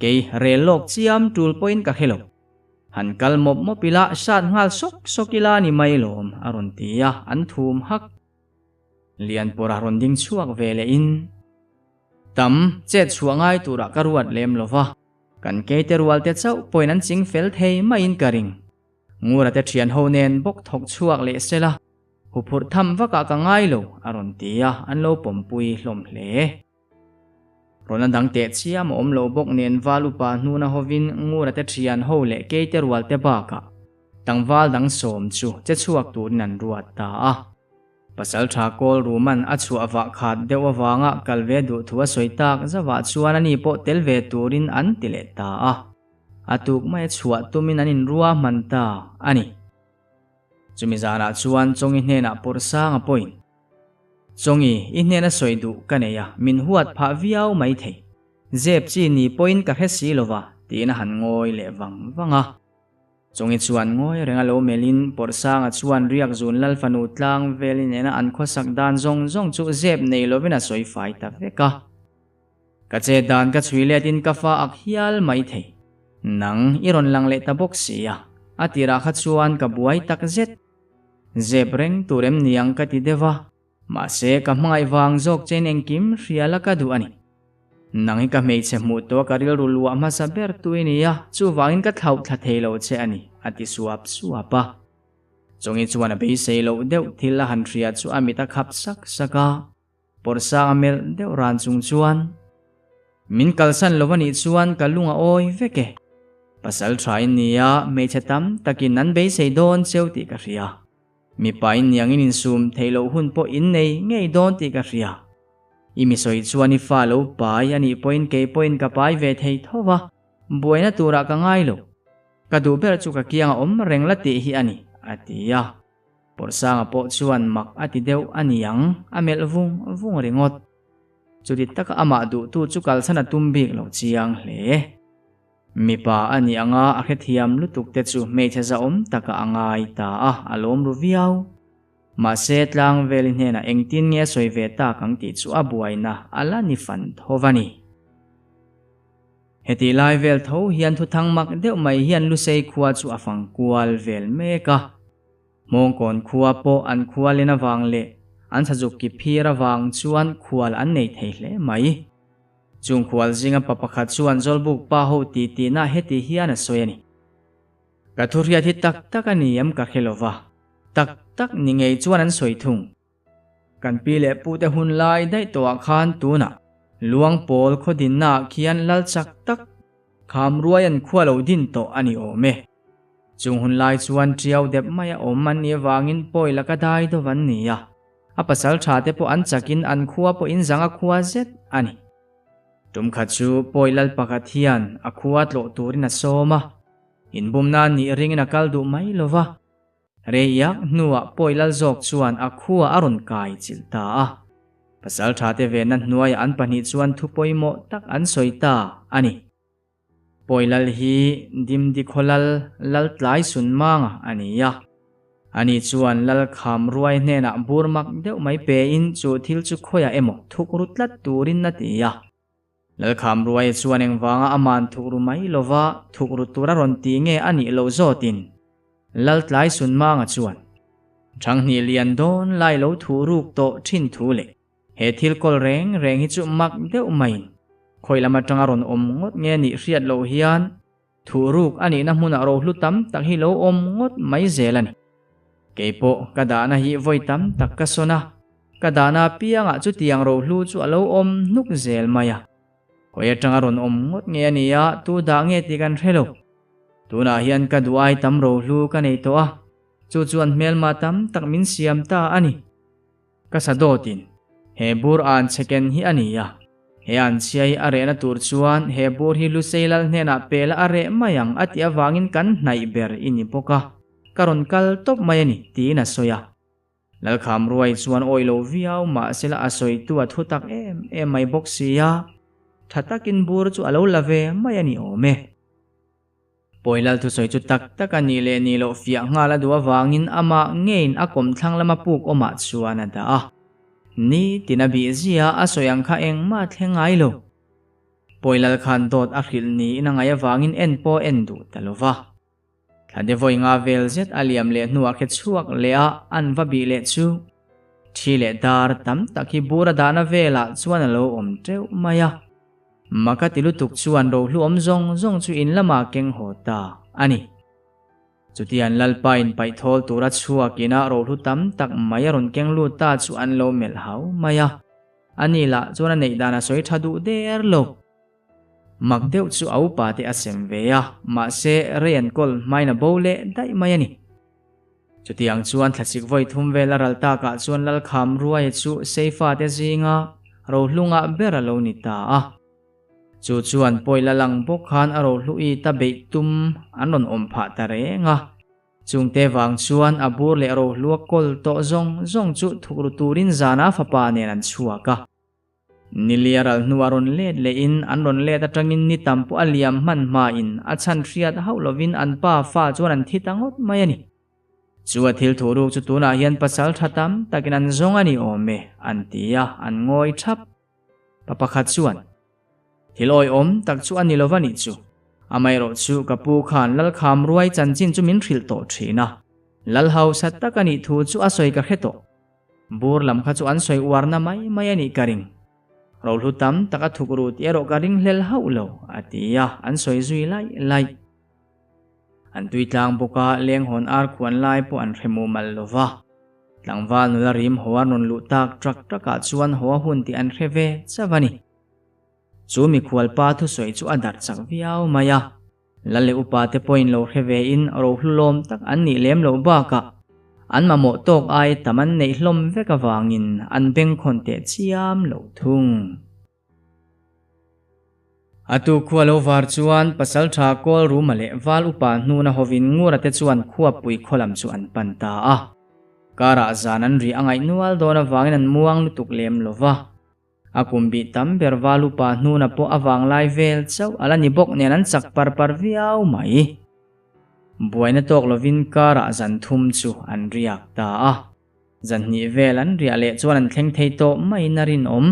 Kei rel lawk chiam tul pawhin ka hre lo. Han kal mawp mawp ila hrat nghal sawk sawk ila ni mai lawm, a rawn ti a, an thum hak. Lianpawra rawn ding chhuak ve lehin, Tam chet chhuah ngai turah ka ruat lem lova, kan keite rualte chauh pawhin an ching fel thei maiin ka ring. Ngura te thian ho nen bawk thawk chhuak leh sela, huphurh tham vakah ka ngai lo, a rawn ti a, an lo pawmpui hlawm hle. Rawn a dang teh chiam a awm lo bawk nen val upa hnuna hovin Ngura te thian ho leh keite rual te bakah tlangval dang sawm chu che chhuak turin an ruat ta a. Pasal tha kawl ruman a chhuah vah khat deuh avanga kal ve duh thu a sawi tak zavah chuan ani pawh tel ve turin an ti leh ta a. A tuk mai a chhuah tumin an inrua hman ta a ni. Chumi zanah chuan Chawngi hnenah Pawrhsanga pawhin, Chawngi, i hnena sawi duh ka nei a, min huat phah viau mai thei. Zep chi ni pawhin ka hre si lova, tiin a han ngawi leh vang vang a. Chawngi chuan ngawi reng a lo melhin Pawrhsanga chuan Riakzun Lalfanu tlang veli nena an khawsak dan zawng zawng chu zep nei lovin a sawi fai ta vek a. Ka che dan ka chhui let in ka fa ak hial mai thei. Nang i rawn lang leh ta bawk si a, a tirah kha chuan ka buai tak zet. Zep reng tur em niang ka ti deuh a, mahse ka hmangaih vang zawk chein engkim hria la ka duh a ni. Nang hi ka hmeichhe hmuh tawh ka rilru luah hmasa ber tu i ni a, chuvangin ka thlauh thla thei lo che a ni, a ti suap suap a. Chawngi chuan a beisei loh deuh thil a han hria chu a mit a khap sak sak a. Pawrhsang a melh deuh ran chung chuan, Min kalsan lo a nih chuan ka lung a awi vek e. Pasal tha in ni a, hmeichhe tam takin an beisei dawn cheu tih ka hria. Mipa in niangin insum theih loh hun pawh in nei ngei dawn tih ka hria. I mi sawi chuan i fa lo pai a nih pawhin kei pawhin ka pai ve thei tho va. Buaina turah ka ngai lo. Ka duh ber chu ka kianga awm reng la tih hi a ni, a ti a. Pawrhsanga pawh chuan mak a ti deuh a niang, a melh vung vung ringawt. Chuti taka amah duhtu chu kalchhan a tum bik lo chiang hle. Mipa a nih anga a hrethiam lutuk te chu hmeichhe zahawm taka a ngai ta a, a lawm ru viau. Mahse Tlangveli hnenah engtin nge a sawi ve tak ang tih chu a buaina a la ni fan tho va ni. Hetih lai vel tho hian thuthang mak deuh mai hian Lusei khua chu a fang kual vel mek a. Hmawngkawn khua pawh an khua len avang leh an sazuk ki phir avang chuan khual an nei thei hle mai. Chung khual zinga pa pakhat chuan Zawlbuk pa ho ti tihna heti hian a sawi a ni. Ka thu hriat hi tak tak a ni em ka hre lo va, tak tak ni ngei chuan an sawi thung. Kan pi leh pute hun lai daih tawhah khan tunah Luang pawl khaw dinnaah khian lal chak tak kham ruai an khua lo din tawh a ni awm e. Chung hun lai chuan ṭiau dep maia awm an nih avangin pawi laka dai dawv an ni a, a pasal ṭha te pawh an chakin an khua pawh in zanga khua zet a ni. Tum khat chu pawi lal pakhat hian a khua tlawh turin a sawm a, inbumna a nih ringin a kal duh mai lo va. Reiak hnuah pawi lal zawk chuan a khua a rawn kai chilh ta a. Pasal thate venna hnuaiah an pahnih chuan thu pawimawh tak an sawi ta a ni. Pawi lal hi Dimdi khaw lal lal tlai sun manga a ni a. Ani chuan lal kham ruai hnenah bur mak deuh mai pein chu thil chu khawiah emaw thuk ru tlat turin a ti a. Lalkham Ruaia chuan engvanga aman thukru mai lova thukru tura rawn ti nge a nih loh zawtin Laltlai Sunmanga chuan Ṭhanghnih lian dawn lai lo thuh ruk tawh ṭhin thu leh he thil kawl reng reng hi chu mak deuh maiin khawi lam aṭanga rawn awm ngawt nge nih hriat loh hian thuh ruk a nihna hmunah rohlu tam tak hi lo awm ngawt mai zel a ni. Keipawh ka dahna hi vawi tam tak ka sawn a, ka dahna apiangah chutiang rohlu chu a lo awm hnuk zel mai a. Hawi atanga rawn awm ngawt nge a nia, tu dah nge tih kan hre lo. Tunah hian ka duh ai tam rohlu ka nei tawh a, chu chuan hmelma tam tak min siam ta a ni. Ka sa dawtin, He bur an chheken hi a ni a, he an chhia hi a rehna tur chuan he bur hi Lusei lal hnenah pe la a reh mai ang a tih avangin kan hnaih ber i ni bawk a, ka rawn kal tawp mai a ni, tiin a sawi a. Lalkham Ruai chuan awi lo viau mahsela a sawitu a thu tak em em mai bawk si a, tha takin bur chu a lo la ve mai a ni awm e. Pawilal thusawi chu tak tak a nih leh nih loh fiah nghal a duh avangin amah ngeiin a kawmthlang lama puk awmah chuan a dah a. Nitin a bih zia a sawi ang kha engmah a thleng ngai lo. Pawilal khan dawt a hrilh niin a ngaih avangin en pawh en duh ta lo va. Thla de vawi nga vel zet a liam leh hnuah khe chhuak leh a an va bih leh chu thi leh dar tam tak hi bur a dahna velah chuan a lo awm teuh mai a. Maka ti lutuk chuan rohlu awm zawng zawng chu in lamah keng haw ta a ni. Chutian Lalpa in paih thawl tura chhuak ina rohlu tam tak mai a rawn keng lut ta chu an lo melh hau mai a. Ani lah chuan a neih dan a sawi tha duh der lo. Mak deuh chu a upa te a sem ve a, mahse rei an kawl hmain a bo leh daih mai a ni. Chutiang chuan thlasik vawi thum vel a ral takah chuan Lalkham Ruaia chu Seifa te zinga rohlungah ber a lo ni ta a. Chu chuan pawi la lang bawk khan a rohlu i ta beih tum an rawn awm phah ta reng a. Chungte vang chuan a bur leh rohlua kawl tawh zawng zawng chu thukru turin zana fapa nen an chhuak a. Nilia ral hnuah rawn let lehin an rawn let atangin ni tam pawh a liam hman hmain a chhan hriat hauh lovin an pa fa chuan an thi ta ngawt mai a ni. Chu a thil thuh ruk chu tunah hian pasal tha tam takin an zawng a ni awm e, an ti a, an ngawi thap. Pa pakhat chuan, Thil awihawm tak chu a ni lova nih chu. Amaherawh chu ka pu khan Lalkham ruai chanchin chu min hrilh tawh thin a, Lal hausa tak a nih thu chu a sawi ka hre tawh. Bur lam kha chu an sawi uarna mai mai a nih ka ring. Rohlu tam tak a thuk ru tih erawh ka ring hlel hauh lo, a ti a, an sawi zui laih laih. An tui tlang bawk a, lenghawn ar khuan lai pawh an hre mumal lo va. Tlangval nula rim haw an rawn luh tak trak trakah chuan haw a hun tih an hre ve chauh a ni. Chu mikhual pa thusawi chu a darh chak viau mai a. Lal leh upa te pawhin lo hre ve in rohlu lawm tak an nih lem loh bakah an mamawh tawk ai tam an neih hlawm vek avangin an bengkhawn teh chiam lo thung. A tu khua lo var chuan Pasalṭha Kawlruma leh Val Upa hnuna hovin Ngura te chuan khuapui khaw lam chu an pan ta a. Karah zan an rih a ngaih nual dawn avangin an muang lutuk lem lo va. A kum bih tam ber Val Upa hnuna pawh a vanglai vel chauh a la ni bawk nen an chak par par viau mai. Buaina tawk lovin karah zan thum chu an riak ta a. Zan hnih vel an riah leh chuan an thleng thei tawh maiin a rinawm.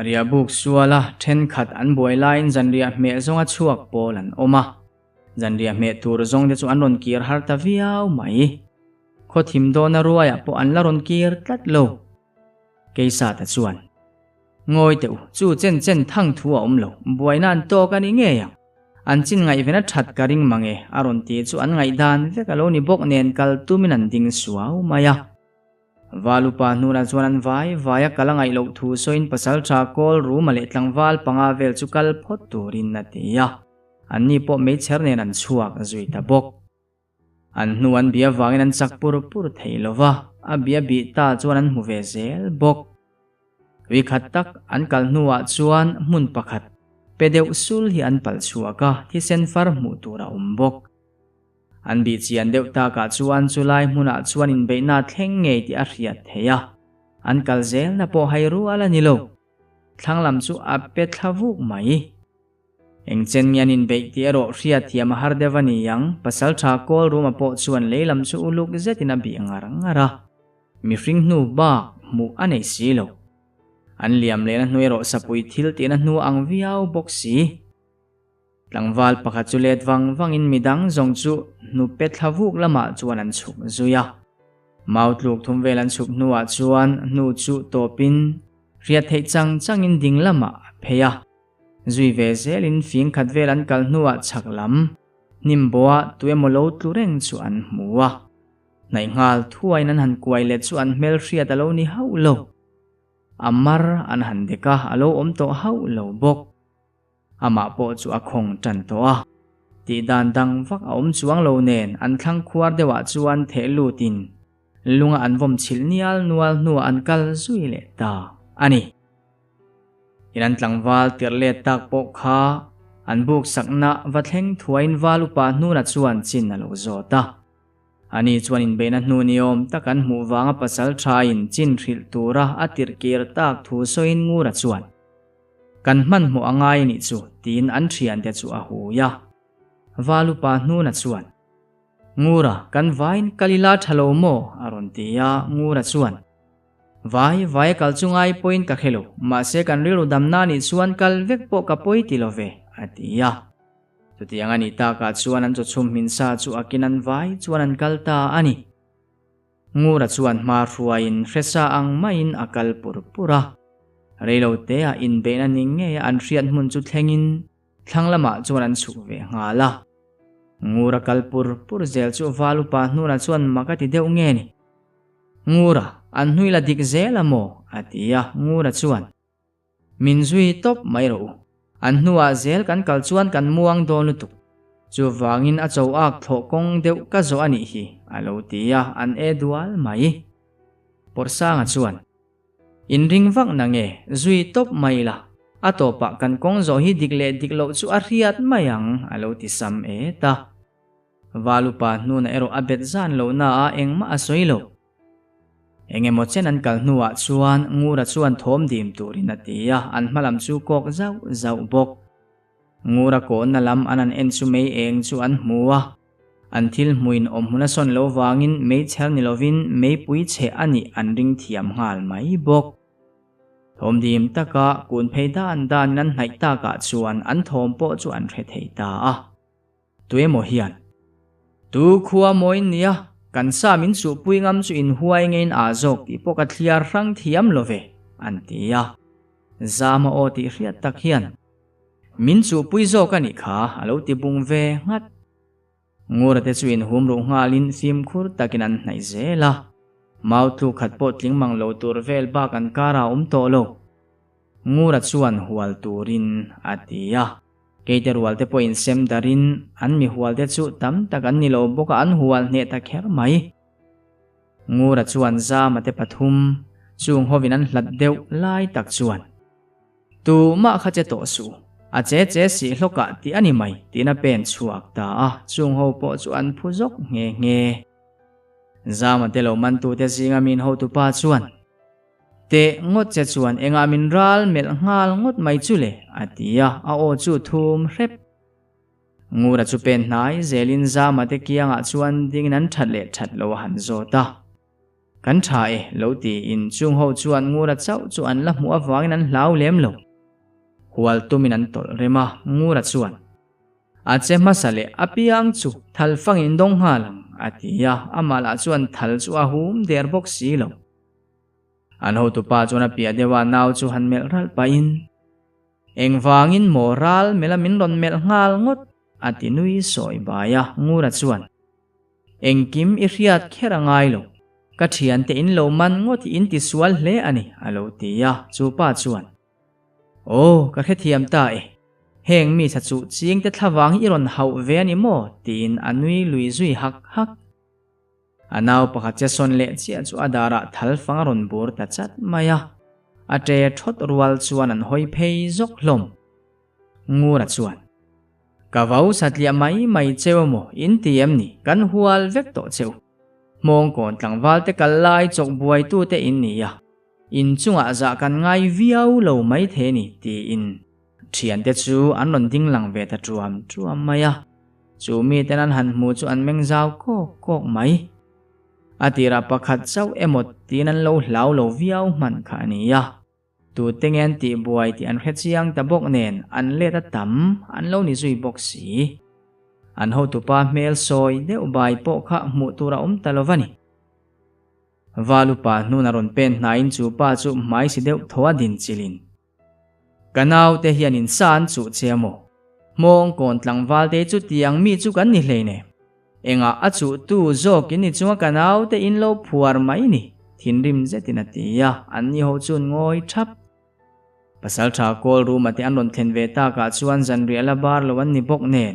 Riah buk suala thenkhat an buai laiin zanriah hmeh zawnga chhuak pawl an awm a. Zanriah hmeh tur zawng te chu an rawn kir har ta viau mai. Khaw thim dawna ruaiah pawh an la rawn kir tlat lo. Keisata chuan, Ngawi teh u, chu chen chen thang thu a awm lo, buaina an tawk a ni ngei ang. An chin ngaihven a that ka ring mang e, a rawn ti chu an ngaihdan vek a lo ni bawk nen kal tumin an ding suau mai a. Valupa hnunah chuan an vai vai a kal a ngaih loh thu sawiin pasaltha kawl ruma leh tlangval panga vel chu kal phawt turin a ti a. Anni pawh meichher nen an chhuak zui ta bawk. An hnu an bia vangin an chak pur pur thei lo va, a bia bih ta chuan an hmu ve zel bawk. Tui khat tak an kal hnuah chuan hmun pakhat pe deuh sul hi an palh chhuak a, thisen far hmuh tur a awm bawk. An bih chian deuh takah chuan chulai hmunah chuan inbeihna thleng ngei tih a hriat theih a, an kal zelna pawh hai rual a ni lo. Thlang lam chu a pe thla vuk mai. Eng chen nge an inbeih tih erawh hriat thiam a har deuh a ni ang, pasaltha kawl ruma pawh chuan lei lam chu uluk zetin a bih ngar ngar a, mihring hnu bak hmuh a nei si lo. An liam lehna hnu erawh sapui thil tihna hnu ang viau bawk si. Tlangval pakhat chu let vang vangin midang zawng chu hnupe thla vuk lamah chuan an chhuk zui a. Mau tluk thum vel an chhuk hnuah chuan hnu chu tawpin hriat theih chang changin ding lamah a phei a. Zui ve zelin fing khat vel an kal hnuah chhak lam hnim bawha tuemaw lo tlu reng chu an hmu a. Hnaih nghal thuaiin an han kuai let chu an hmelhriat a lo ni hauh lo. A mar an han dek a, a lo awm tawh hauh lo bawk. Amah pawh chu a khawng tan tawh a, tih dan dang vak a awm chuang lo nen an thlang khuar deuhah chuan theh lutin lunga an vawm chhilh nial nual hnuah an kal zui leh ta a ni. In an tlangval tirh let tak pawh kha an buk sakna va thleng thuaiin val upa hnuna chuan chin a lo zawt a. Ani chuan inbeihna hnu niawm tak an hmuh vanga pasal thain chin hrilh tura a tirh kir tak thu sawiin Ngura chuan, Kan hmanhmawh a ngai anih chu, tiin an thiante chu a hui a. Valupa hnuna chuan, Ngura, kan vaiin kal ila tha lo maw? a rawn ti a, Ngura chuan, Vai, vai a kal chu ngai pawhin ka hre lo, mahse kan rilru damna anih chuan kal vek pawh ka pawi ti lo ve, a ti a. Chutiang a nih takah chuan an chawchhum hmin sa chu a kin an vai chuan an kal ta a ni. Ngura chuan hma hruaiin hresa ang maiin a kal pur pur a. Reiloteah inbeihna ni ngeia an hriat hmun chu thlengin thlang lamah chuan an chhuk ve nghal a. Ngura kal pur pur zel chu val upa hnunah chuan mak a ti deuh nge ni. Ngura, an hnui la dik zel a maw? a ti a, Ngura chuan. Min zui tawp mai rawh u. An hnuah zel kan kal chuan kan muang dawn lutuk. Chuvangin a cho ak thlawh kawng deuh ka zawh a nih hi, a lo ti a, an e dual mai. Pawrhsanga chuan, In ring vak na nge, zui tawp mai la, a tawpah kan kawng zawh hi dik leh dik loh chu a hriat mai ang, a lo ti sam et a. Valupa hnuna erawh a bet zan lohna a engmah a sawi lo. Eng emaw chen an kal hnuah chuan Ngura chuan thawm dim turin a ti a, an hma lam chu kawk zauh zauh bawk. Ngura kawhna lam an han en chu mei eng chu an hmu a, an thil hmuin awm hmun a sawn lo vangin mei chher ni lovin meipui chhe a nih an ring thiam nghal mai bawk. Thawm dim taka kun phei dan danin an hnaih takah chuan an thawm pawh chu an hre thei ta a. Tuemaw hian, Tu khua maw in nia, kan sa min chuhpui ngam chu in huai nge in ah zawk tih pawh ka thliar hrang thiam lo ve, an ti a. Zama aw tih hriat tak hian, Min chuhpui zawk a nih kha, a lo ti bung ve nghat. Ngura te chu inhum ruh nghalin fimkhur takin an hnaih zel a. Mau tluk khat pawh tling mang lo tur vel bak an karah a awm tawh lo. Ngura chuan hual turin a ti a. Keite rualte pawhin sem darin an mi hualte chu tam tak an ni lo bawk a, an hual hneh ta kher mai. Ngura chuan Zama te pathum chung hovin an hlat deuh lai tak chuan, Tumah kha che tawh suh, A che che sih hlawkah tih a ni mai tiin a pen chhuak ta a, chung ho pawh chu an phu zawk nghe nghe. Zama te lo mantute zinga min hotupa chuan, Teh ngawt che chuan engah min ral melh nghal ngawt mai chu le? a ti a, a aw chu thum hrep. Ngura chu pen hnai zelin Zama te kiangah chuan dingin an that leh that lo a han zawt a. Kan tha e, lo tiin chung ho chuan Ngura chauh chu an la hmuh avangin an hlau lem lo. Hual tumin an tawlh rem a, Ngura chuan, A che hmasa leh apiang chu thal fangin dawng nghal ang, a ti a, amah lah chuan thal chu a hum der bawk si lo. An hotupa chuan a piah deuh a nau chu han melh ralh pahin, Engvangin maw ral melh a min rawn melh nghal ngawt? a ti nui sawi bai a, Ngura chuan, Engkim i hriat kher a ngai lo, ka thiante in lo man ngawt hi in ti sual hle a ni, a lo ti a, chu pa chuan, Aw, ka hrethiam ta e, heng mi tha chuh chingte thlavang hi i rawn hauh ve a ni maw? tiin a nui lui zui hak hak. A nau pakhat che sawn leh chiah chu a darah thal fang a rawn bur ta chat mai a, a ṭe ṭhawt rual chuan an hawi phei zawk hlawm. Ngura chuan, Ka vau satliah mai mai cheu emaw in ti em ni? Kan hual vek tawh cheu. Hmawngkawn tlangval te kal lai chawk buaitute in ni a, in chungah zah kan ngai viau lo mai thei ni tiin Thiante chu an rawn ding lang ve ta tuam tuam mai a, chu miten an han hmu chu an meng zau kawk kawk mai. A tirah pakhat chauh emaw tiin an lo hlau lo viau hman kha a ni a, tute nge an tih buai tih an hre chiang ta bawk nen an let a tam an lo ni zui bawk si. An hotupa hmel sawi deuh bai pawh kha hmuh tur a awm ta lo va ni. Valupa hnuna rawn pen hnaiin chu pa chu hmai si deuh thaw a din chilhin. Ka naute hian in sa an chuh che a maw? Hmawngkawn tlangval te chu tiang mi chu kan ni hlei ne. Engah a chuh tu zawk in ni chunga ka naute in lo phuar mai ni, thinrim zetin a ti a, an ni ho chuan ngawi thap. Pasaltha kawl ruma te an rawn thlen ve takah chuan zanriah la bar lo an ni bawk nen.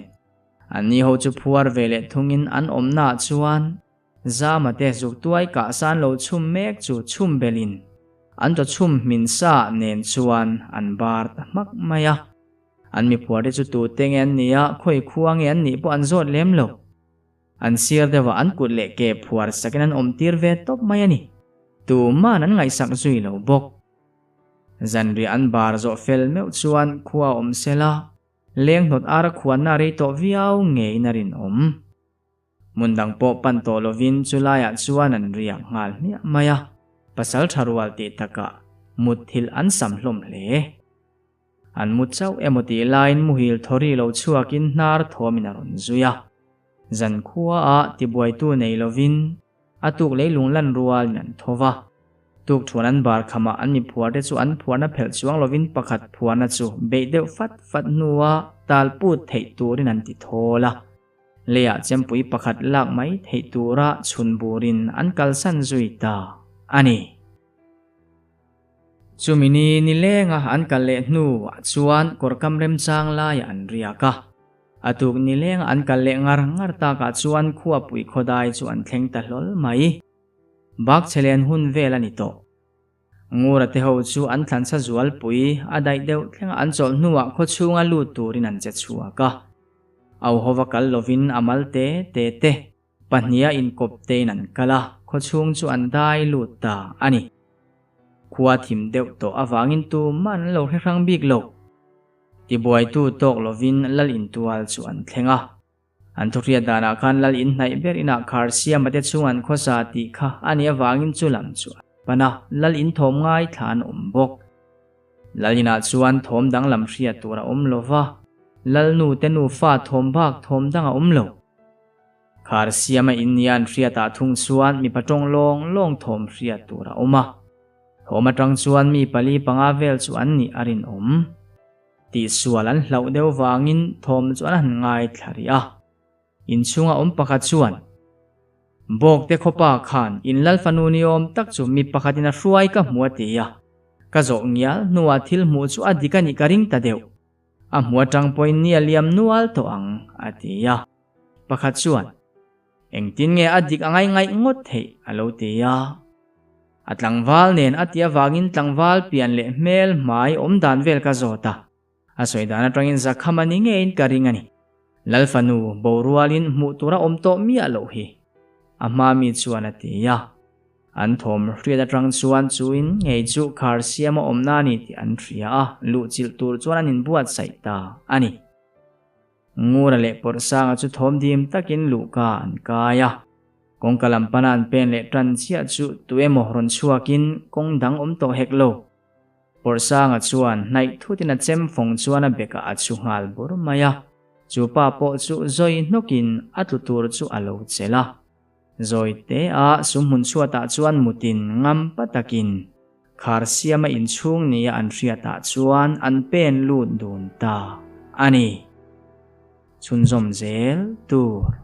An ni ho chu phuar ve leh thungin an awmnaah chuan Zama te zuk tuai kah san lo chhum mek chu chhum belin an chaw chhum hmin sa nen chuan an bar ta hmak mai a. An miphuar te chu tute nge an nih a, khawi khua nge an nih pawh an zawt lem lo. An sir deuhah an kut leh ke phuar sakin an awm tir ve tawp mai a ni. Tuman an ngaihsak zui lo bawk. Zanriah an bar zawh fel meuh chuan khua awm sela, leng hnawt ara khuanna rei tawh viau ngeiin a rinawm. Hmun dang pawh pan tawh lovin chu laiah chuan an riak nghal hmiah mai a, pasal tha rual tih takah mutthilh an sam hlawm hle. An mu chauh emaw tih laiin muhil thawri lo chhuakin hnar thawmin a rawn zui a. Zan khuaah tibuaitu nei lovin a tuk leilung lan rualin an tho va. Tukthuan an bar khamah an mi phuarte chu an phuarna phelh chuang lovin pakhat phuarna chu beih deuh fat fat hnua tal put theih turin an ti thawl a. Leiah chempui pakhat lak mai theih tura chhun burin an kalsan zui ta a ni. Chumi ni nilenga an kal leh hnuah chuan kawrkam remchang laiah an riak a. A tuk nilenga an kal leh ngar ngar takah chuan khuapui khawdai chu an thleng ta hlawl mai. Bakchhelen hun vel a ni tawh. Ngura te ho chu an thlansa zualpui a daih deuh thleng a an chawlh hnuah khawchhunga lut turin an che chhuak a. Au hova kal lovin a mal te te te pahniha inkawp tein an kal a, khawchhung chu an dai lut ta a ni. Khua thim deuh tawh avangin tumah an lo hre hrang bik lo. Tibuaitu tawk lovin lal intual chu an thleng a. An thuhriat danah khan lal in hnaih ber inah khar siama te chhung an khawsa tih kha a nih avangin chu lam chu an pan a, lal in thawm ngaithla an awm bawk. Lal inah chuan thawm danglam hriat tur a awm lo va, lal nu te nufa thawm bak thawm dang a awm lo. Khar siama in nia an hriatah thung chuan mipa tawng lawng lawng thawm hriat tur a awm a, thawm atang chuan mi pali panga vel chu an nih a rinawm. Tihsual an hlauh deuh vangin thawm chu an han ngaithla rih a. Inchhunga awm pakhat chuan, Bawkte khawpa khan in lal fanu ni awm tak chu mi pakhatin a hruai ka hmu a ti a. Ka zawh ngial hnuah thil hmuh chu a dik a nih ka ring ta deuh. A hmu atang pawhin ni a liam nual tawh ang, a ti a. Pakhat chuan, Engtin nge a dik a ngai ngaih ngawt theih? a lo ti a. A tlangval nen a ti avangin tlangval pian leh hmel hmai awm dan vel ka zawt a. A sawi dan atangin Zakhama ni ngeiin ka ring a ni. Lal fanu borualin hmuh tur a awm tawh miah loh hi, a hma mi chuan a ti a. An thawm hriat atang chuan chu in ngei chu khar siam a awmna a ni tih an hria a, luhchilh tur chuan an inbuatsaih ta a ni. Ngura leh Pawrhsanga chu thawm dim takin luhka an kai a. Kawngka lam pana an pen leh tan chiah chu tuemaw rawn chhuakin kawng dang awm tawh hek lo. Pawrhsanga chuan hnaih thutin a chem fawng chuan a bekah a chhu nghal bur mai a. Chu pa pawh chu zawi hnawkin a tlu tur chu a lo chelh a. Zawi te a sumhmun chhuatah chuan mutin ngam pa takin khar siama inchhung nia an hriatah chuan an pen lut dun ta a ni. Chhunzawm zel tur.